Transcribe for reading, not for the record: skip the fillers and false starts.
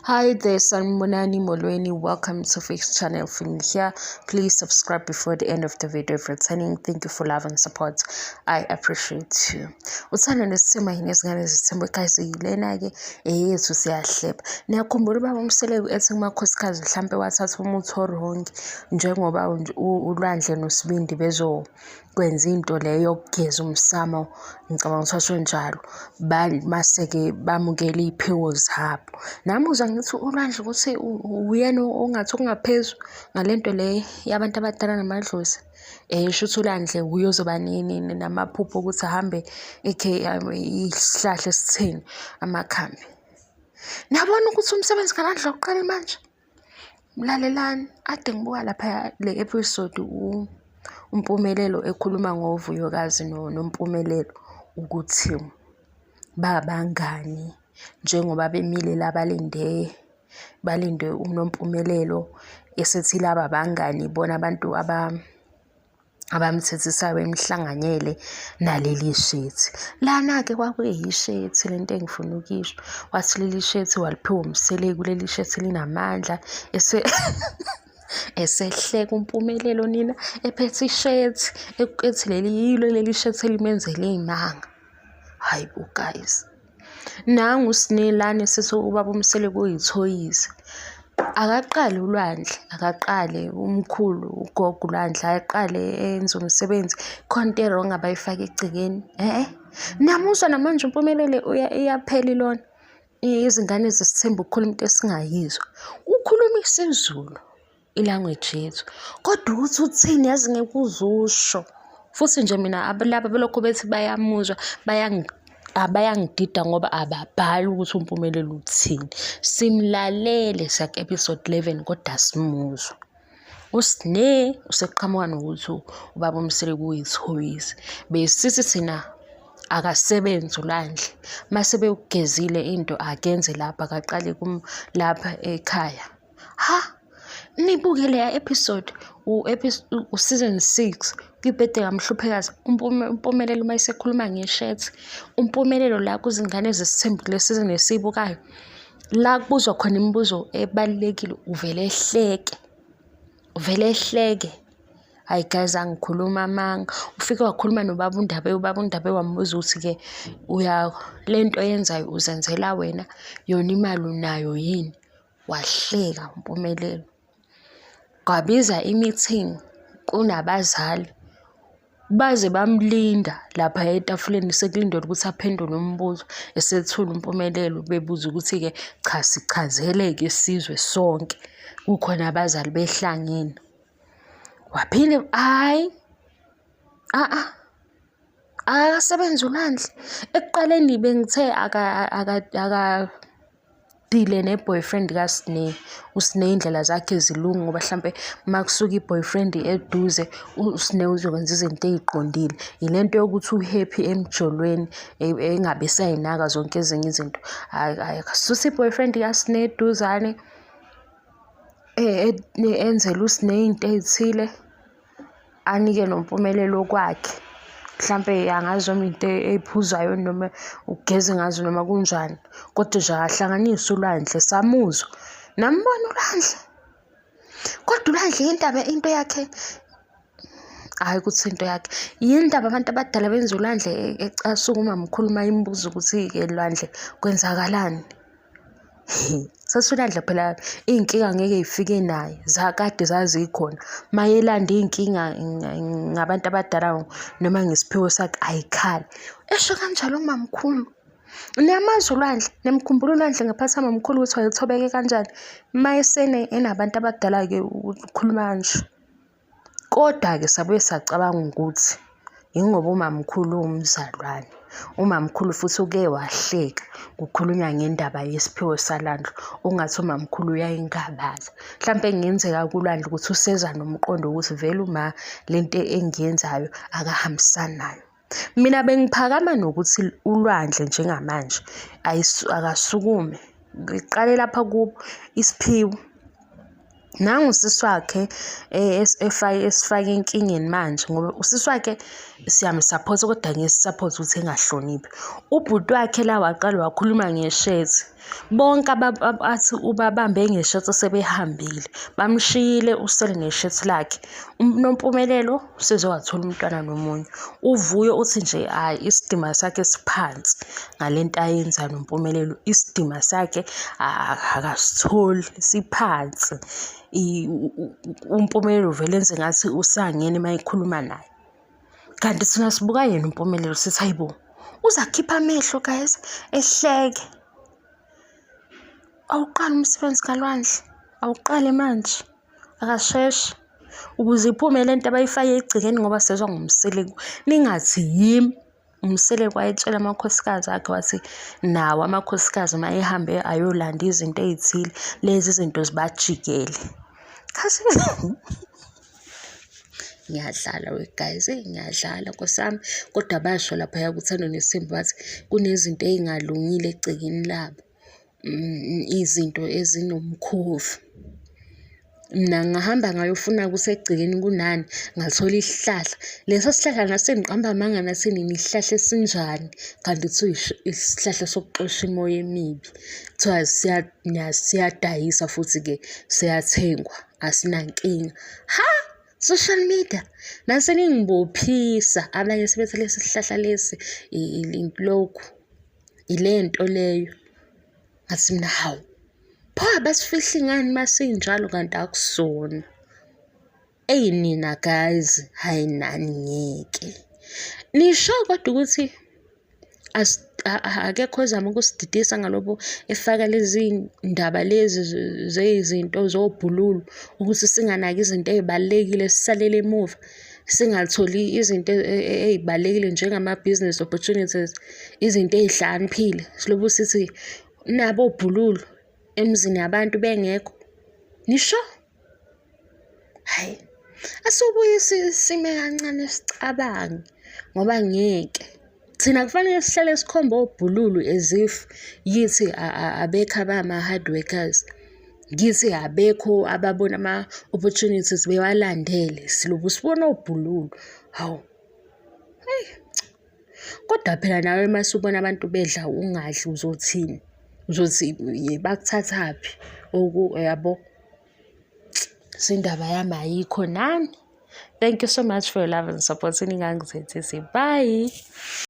Hi there, Sanibonani Molweni. Welcome to Fix Channel. If you're here, please subscribe before the end of the video. If returning, thank you for love and support. I appreciate you. Uthando nesithemba yini ezingane zithemba guys yilena-ke eyethu siyahleba. Niyakhumbula ubaba uMseleku ethi kumakhosikazi mhlampe wathatha umuthi o-wrong njengoba uLwandle noSibindi bezo kwenza into le yokugeza umsamo, ngicabanga ukuthi washo njalo. Mase-ke bamukela iy'phiwo zabo. Namuzwa ngithi uLwandle ukuthi uyena ongathi okungaphezu ngale nto le yabantu abadala namadlozi. Shuthi uLwandle wuye ozoba namaphupho okuthi ahambe ekhe isihlahla esitheni, amakhambi. Niyabona ukuthi umsebenzi kaLwandle awuqali manje? Lalelani, ade ngibuka laphaya le episode uMpumelelo ekhuluma ngoVuyokazi noMpumelelo ukuthi babangani njengoba bemile la balinde balinde uNompumelelo esethi laba bangani bona abantu abamthethisayo bemhlanganyele naleli shethi. Lana-ke kwakuyishethi le nto engifuna ukuyisho. Wathi leli shethi waliphiwa uMseleku, leli shethi linamandla. Esehleka uMpumelelo nina ephethe ishethi, ethi leli yilo leli shethi elimenzele iy'manga. Hhayi bo guys. Nangu uSne lana esithi ubaba uMseleku uyithoyizi. Akaqale uLwandle, akaqale umkhulu ugogo uLwandle akaqale enze umsebenzi. Khona into e-wrong abayifake egcekeni. Niyamuzwa namanje uMpumelelo iyaphela ilona. Izingane zesithembu ukukhuluma into esingayizwa. Ukhuluma isiZulu. I-language yethu. Kodwa ukuthi uthini yazi ngeke uze usho. Futhi nje mina laba belokhu bethi bayamuzwa bayangidida ngoba ababhali ukuthi uMpumelelo uthini. Simlalele siya ku-episode 11 kodwa asimuzwa. USne useqhamuka nokuthi ubaba uMseleku uyithoyizi. Besithi thina akasebenzi uLwandle. Mase bewugezile into akenze lapha akaqale lapha ekhaya. Ha! Nibuke leya episode u-season 6 kwibhede kaMhluphekazi uMpumelelo uma esekhuluma ngeshethi. UMpumelelo la kuzingane zesithembu kule season esiyibukayo. La kubuzwa khona imibuzo ebalulekile uvele ehleke. Uvele ehleke. Hhayi guys angikhulumi amanga. Ufike wakhuluma nobaba uNdabe, ubaba uNdabe wambuza ukuthi-ke le nto oyenzayo uzenzela wena, yona imali unayo yini? Wahleka uMpumelelo. Kwabiza i-meeting kunabazali baze bamlinda lapha etafuleni sekulindelwe ukuthi aphendule umbuzo esethula uMpumelelo bebuza ukuthi-ke cha sichazele-ke isizwe sonke kukhona abazali behlangene. Waphinde hhayi a-a akasebenzi uLwandle. Ekuqaleni bengithe dile ne-boyfriend kaSne. USne iy'ndlela zakhe zilunge ngoba hlampe uma kusuka i-boyfriend eduze uSne uzokwenza izinto ey'qondile. Yile nto yokuthi u-happy emjolweni engabe esayinaka zonke ezinye izinto. Akasuse i-boyfriend kaSne eduzane enzele uSne iy'nto ey'thile. Anike noMpumelelo okwakhe. Mhlampe angazi noma into ey'phuzwayo noma ugeze ngazo noma kunjani, kodwa nje akahlanganise uLwandle samuzwa. Nambona uLwandle? Kodwa uLwandle indaba into yakhe, hhayi ukuthi into yakhe, yini ndaba abantu abadala benza uLwandle ecasuka umamkhulu uma embuza ukuthi-ke Lwandle kwenzakalani? Sasulandla phela iy'nkinga ngeke y'fike naye, zakade zazikhona. Mayelanda iy'nkinga ngabantu abadala noma ngesiphiwo sakhe ayikhali. Esho kanjalo umamkhulu. Niyamazi uLwandle, niyamkhumbula uLwandle ngaphathi kamamkhulu ukuthi wayethobeke kanjani. Mayesene enabantu abadala-ke ukhuluma kanje. Kodwa-ke sabuye sacabanga ukuthi yingoba umamkhulu uwumzalwane. Umamkhulu futhi uke wahleka kukhulunywa ngendaba yesiphiwo saLwandle, okungathi umamkhulu uyayingabaza. Mhlampe kungenzeka kuLwandle ukuthi useza nomqondo wokuthi vele uma le nto engiyenzayo akahambisani nayo. Mina bengiphakama nokuthi uLwandle njengamanje akasukume, ngiqale lapha kubo isiphiwo. Nangu usisi wakhe efake esifake enkingeni manje ngoba usisi wakhe siyamsaphotha kodwa ngeke sisaphothe ukuthi engahloniphi. Ubhuti wakhe la waqala wakhuluma ngeshethi. Bonke athi ubabambe ngeshethi sebehambile, bamshiyile usele neshethi lakhe. UNompumelelo useze wathola umntwana nomunye. UVuyo uthi nje hhayi isidima sakhe siphansi ngale nto ayenza noMpumelelo, isidima sakhe akasitholi siphansi. UMpumelelo uvele enze ngathi usangene uma ekhuluma naye. Kanti thina sibuka yena uMpumelelo sithi hayi bo, uze akhiphe amehlo guys, ehleke. Awuqali umsebenzi kaLwandle, awuqale manje, akasheshe ukuze iphume le nto abayifake egcekeni ngoba sezwa ngoMseleku. Ningathi yimi. UMseleku wayetshela amakhosikazi akhe wathi nawo amakhosikazi uma ehambe ayolanda izinto ey'thile, lezi zinto zibajikele. Ngiyadlala we guys, eyi ngiyadlala nkosi yami. Kodwa basho laphaya kuThando Nesithembu bathi kunezinto ey'ngalungile egcekeni labo. Izinto ezinomkhovu. Mina ngingahamba ngayofuna kusegcekeni kunani, ngathola isihlahla. Leso sihlahla ngase ngiqamba amanga nathi nina isihlahla esinjani, kanti kuthiwa isihlahla sokuxosha imoya emibi. Kuthiwa siyadayisa futhi-ke siyathengwa, asinankinga. Ha! Social media, nase ningibophisa abanye sebethi lesi sihlahla lesi lokhu. Ile nto leyo. Ngathi mina hawu, pho abasifihli ngani uma sinjalo kanti akusona. Eyi nina guys, hhayi nani ngeke. Nisho kodwa ukuthi akekho ozama ukusididisa ngalobo efaka lezi ndaba lezi zezinto zobhululu ukuthi singanaki izinto ey'balulekile sisalele emuva. Singatholi izinto ey'balulekile njengama-business opportunities, izinto ey'hlakaniphile. Silobu sithi nabo obhululu emzini yabantu bengekho. Nisho? Hhayi, asibuye sime kancane sicabange ngoba ngeke. Thina kufanele sihlale sikhomba obhululu as if yithi abekho abama-hard workers. Kithi abekho ababona ama-opportunities bewalandele, silobu sibona obhululu. Hawu, eyi kodwa phela nawe mase ubona abantu bedla ungadli uzothini? Uzothi bakuthathaphi yabo? So indaba yami ayikho nani. Thank you so much for your love and support. Ningangizenzisi. Bye.